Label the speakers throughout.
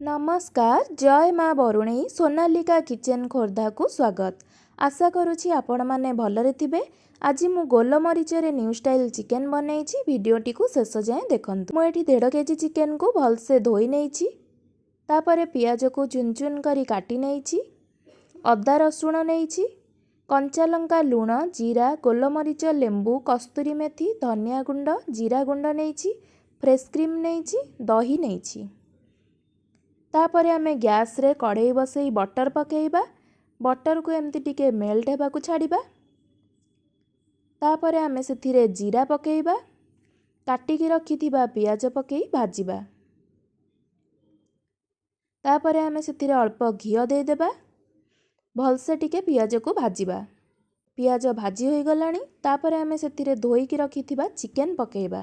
Speaker 1: ନମସ୍କାର, ଜୟ ମା ବରୁଣେଇ। ସୋନାଲିକା କିଚେନ୍ ଖୋର୍ଦ୍ଧାକୁ ସ୍ୱାଗତ। ଆଶା କରୁଛି ଆପଣମାନେ ଭଲରେ ଥିବେ। ଆଜି ମୁଁ ଗୋଲମରିଚରେ ନ୍ୟୁ ଷ୍ଟାଇଲ୍ ଚିକେନ୍ ବନେଇଛି। ଭିଡ଼ିଓଟିକୁ ଶେଷ ଯାଏଁ ଦେଖନ୍ତୁ। ମୁଁ ଏଠି 1.5 କେଜି ଚିକେନ୍କୁ ଭଲସେ ଧୋଇ ନେଇଛି। ତାପରେ ପିଆଜକୁ ଚୁନ ଚୁନ କରି କାଟି ନେଇଛି। ଅଦା ରସୁଣ ନେଇଛି। କଞ୍ଚା ଲଙ୍କା, ଲୁଣ, ଜିରା, ଗୋଲମରିଚ, ଲେମ୍ବୁ, କସ୍ତୁରୀ ମେଥି, ଧନିଆ ଗୁଣ୍ଡ, ଜିରା ଗୁଣ୍ଡ ନେଇଛି। ଫ୍ରେଶ୍ କ୍ରିମ୍ ନେଇଛି, ଦହି ନେଇଛି। ତାପରେ ଆମେ ଗ୍ୟାସ୍ରେ କଢ଼େଇ ବସେଇ ବଟର୍ ପକାଇବା। ବଟର୍କୁ ଏମିତି ଟିକେ ମେଲ୍ଟ ହେବାକୁ ଛାଡ଼ିବା। ତାପରେ ଆମେ ସେଥିରେ ଜିରା ପକାଇବା। କାଟିକି ରଖିଥିବା ପିଆଜ ପକାଇ ଭାଜିବା। ତାପରେ ଆମେ ସେଥିରେ ଅଳ୍ପ ଘିଅ ଦେଇଦେବା। ଭଲସେ ଟିକେ ପିଆଜକୁ ଭାଜିବା। ପିଆଜ ଭାଜି ହୋଇଗଲାଣି। ତାପରେ ଆମେ ସେଥିରେ ଧୋଇକି ରଖିଥିବା ଚିକେନ୍ ପକାଇବା।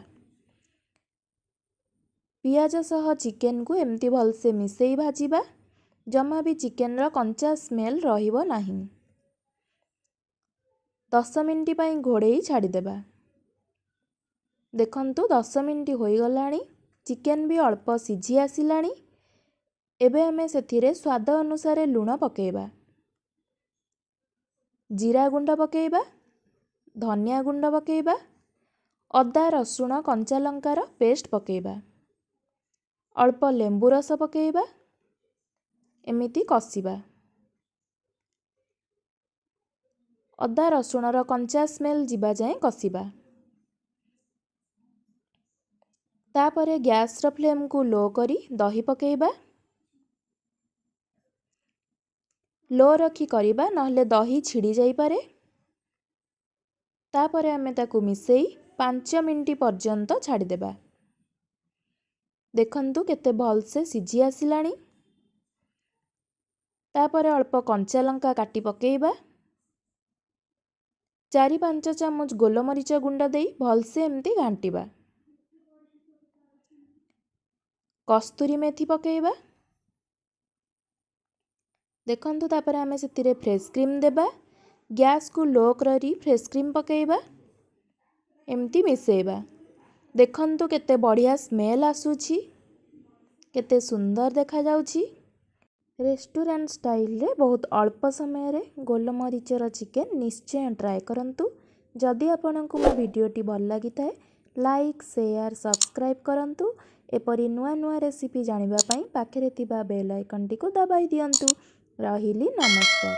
Speaker 1: ପିଆଜ ସହ ଚିକେନକୁ ଏମିତି ଭଲସେ ମିଶାଇ ଭାଜିବା। ଜମା ବି ଚିକେନର କଞ୍ଚା ସ୍ମେଲ୍ ରହିବ ନାହିଁ। 10 ମିନିଟ୍ ପାଇଁ ଘୋଡ଼େଇ ଛାଡ଼ିଦେବା। ଦେଖନ୍ତୁ, 10 ମିନିଟ୍ ହୋଇଗଲାଣି। ଚିକେନ୍ ବି ଅଳ୍ପ ସିଝି ଆସିଲାଣି। ଏବେ ଆମେ ସେଥିରେ ସ୍ୱାଦ ଅନୁସାରେ ଲୁଣ ପକାଇବା, ଜିରା ଗୁଣ୍ଡ ପକାଇବା, ଧନିଆ ଗୁଣ୍ଡ ପକାଇବା, ଅଦା ରସୁଣ କଞ୍ଚା ଲଙ୍କାର ପେଷ୍ଟ ପକାଇବା, ଅଳ୍ପ ଲେମ୍ବୁ ରସ ପକାଇବା। ଏମିତି କଷିବା। ଅଦା ରସୁଣର କଞ୍ଚା ସ୍ମେଲ୍ ଯିବା ଯାଏଁ କଷିବା। ତାପରେ ଗ୍ୟାସ୍ର ଫ୍ଲେମ୍କୁ ଲୋ କରି ଦହି ପକାଇବା। ଲୋ ରଖି କରିବା, ନହେଲେ ଦହି ଛିଡ଼ି ଯାଇପାରେ। ତାପରେ ଆମେ ତାକୁ ମିଶାଇ 5 ମିନିଟ୍ ପର୍ଯ୍ୟନ୍ତ ଛାଡ଼ିଦେବା। ଦେଖନ୍ତୁ, କେତେ ଭଲସେ ସିଝି ଆସିଲାଣି। ତାପରେ ଅଳ୍ପ କଞ୍ଚା ଲଙ୍କା କାଟି ପକାଇବା। 4-5 ଚାମଚ ଗୋଲମରିଚ ଗୁଣ୍ଡ ଦେଇ ଭଲସେ ଏମିତି ଘାଣ୍ଟିବା। କସ୍ତୁରୀ ମେଥି ପକାଇବା। ଦେଖନ୍ତୁ, ତାପରେ ଆମେ ସେଥିରେ ଫ୍ରେଶ୍ କ୍ରିମ୍ ଦେବା। ଗ୍ୟାସ୍କୁ ଲୋ କରି ଫ୍ରେଶ୍ କ୍ରିମ୍ ପକାଇବା। ଏମିତି ମିଶାଇବା। ଦେଖନ୍ତୁ, କେତେ ବଢ଼ିଆ ସ୍ମେଲ୍ ଆସୁଛି, କେତେ ସୁନ୍ଦର ଦେଖାଯାଉଛି। ରେଷ୍ଟୁରାଣ୍ଟ ଷ୍ଟାଇଲରେ ବହୁତ ଅଳ୍ପ ସମୟରେ ଗୋଲମରିଚର ଚିକେନ୍ ନିଶ୍ଚୟ ଟ୍ରାଏ କରନ୍ତୁ। ଯଦି ଆପଣଙ୍କୁ ମୋ ଭିଡ଼ିଓଟି ଭଲ ଲାଗିଥାଏ, ଲାଇକ୍, ସେୟାର, ସବସ୍କ୍ରାଇବ୍ କରନ୍ତୁ। ଏପରି ନୂଆ ନୂଆ ରେସିପି ଜାଣିବା ପାଇଁ ପାଖରେ ଥିବା ବେଲ୍ ଆଇକନ୍ଟିକୁ ଦବାଇ ଦିଅନ୍ତୁ। ରହିଲି, ନମସ୍କାର।